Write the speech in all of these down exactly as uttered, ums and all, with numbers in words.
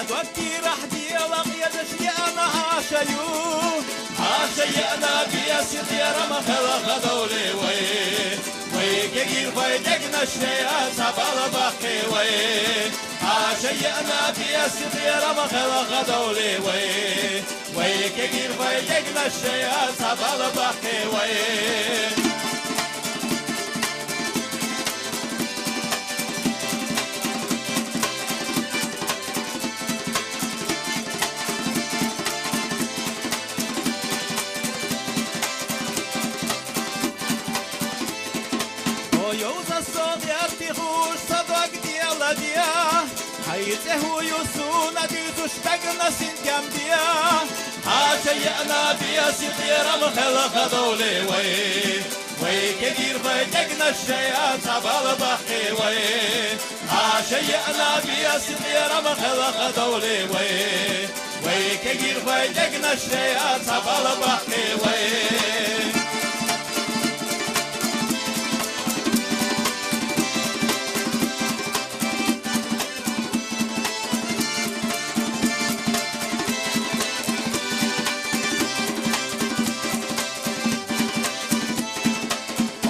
Доккирахь делахь езаш еана хьаша ю. Хьаша еана беси тӀера ма хела хадовле вай. Вай кегирхой дегнаш шея ца бала баккхе вай. Хьаша еана беси тӀера ма хела хадовле вай. Вай кегирхой дегнаш шея ца бала баккхе вай. О, йовза со гӀерти хуш, са дог деладе. Хьай цӀе хӀу ю суна дуьйцуш, дагна синтем де. Хьаша еана беси тӀера ма хела хадовле вай. Вай кегирхой дегнаш шея ца бала баккхе вай. Хьаша еана беси тӀера ма хела хадовле вай. Вай кегирхой дегнаш шея ца бала баккхе вай.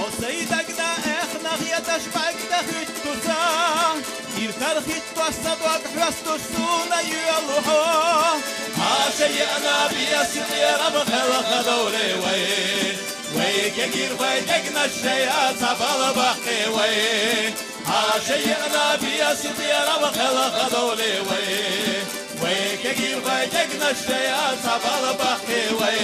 О, сай дагна эхна хеташ баккха хӀуьттуса. Иртар хӀиттош са дог хьоьстуш суна йоьлу хьо. Хьаша еана беси тӀера ма хела хадовле вай. Вай кегирхой дегнаш шея ца бала баккхе вай. Хьаша еана беси тӀера ма хела хадовле вай. Вай кегирхой дегнаш шея ца бала баккхе вай.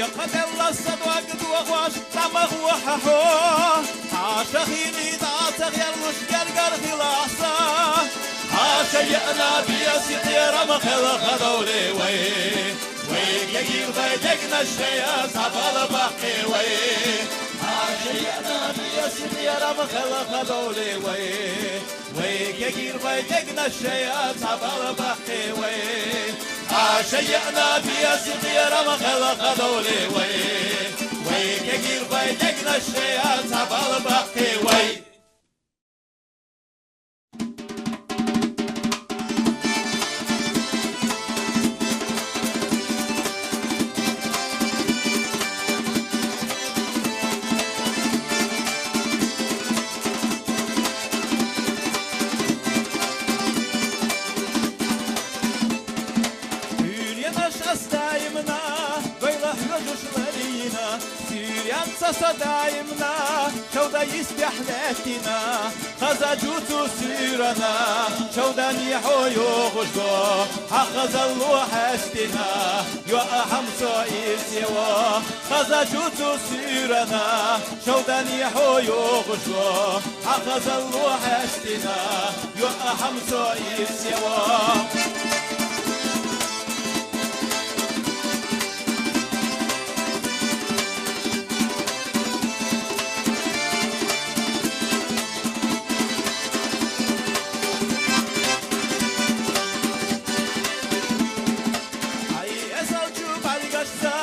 Декхаделла са дог дохош, тӀама гӀохьа хьо. Хьаша хили дӀа ца гӀерлуш гергара хила аса. Хьаша еана беси тӀера ма хела хадовле вай. Вай кегирхой дегнаш шея ца бала баккхе вай. Хьаша еана беси тӀера ма хела хадовле вай. Вай кегирхой дегнаш шея ца бала баккхе вай. Хьаша еана беси тӀера ма хела хадовле вай. Вай кегирхой дегнаш шея ца бала баккхе вай. Суьйренаш ас даимна, гойла хьоьжуш ларийна, суьйренца са даимна, шовда йистехь лаьттина, хаза жуцу суьйрана, шовдане хьо йогӀуш го, хьан хазалло хьаьстина, йоӀа хьамсо ирсе во, хаза жуцу суьйрана, шовдане хьо йогӀуш го, хьан хазалло хьаьстина, йоӀа хьамсо ирсе во. Ай, эсал чу бӀаргашца,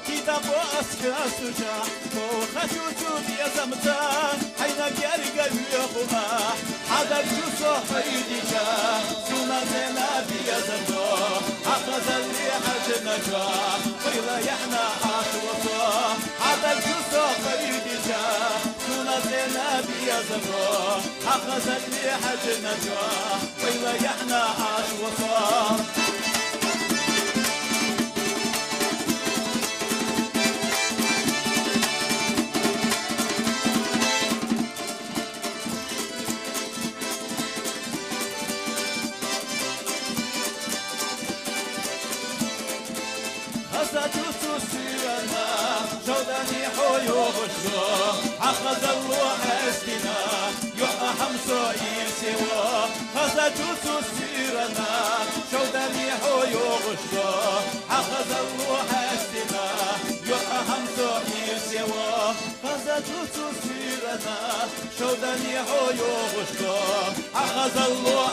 кида бо ас хьоьстуша, Хьо хачу цу безамца, хьайна герга вуьйху ахь, хьан даг чу со кхайдича, суна зена безам до, хьан хазалле хьаьжна чохь, вайла яхьна Ӏаш во со, хьан даг чу со кхайдича, суна зена безам до, хьан хазалле хьаьжна чохь, вайла яхьна Ӏаш во со. Хаза чу цу суьйрана, шовдане хьо йогӀуш го, хьан хазалло хьаьстина, йоӀа хьамсо ирсе во. Хаза чу цу суьйрана, шовдане хьо йогӀуш го, хьан хазалло хьаьстина, йоӀа хьамсо ирсе во. Хаза чу цу суьйрана, шовдане хьо йогӀуш го, хьан хазалло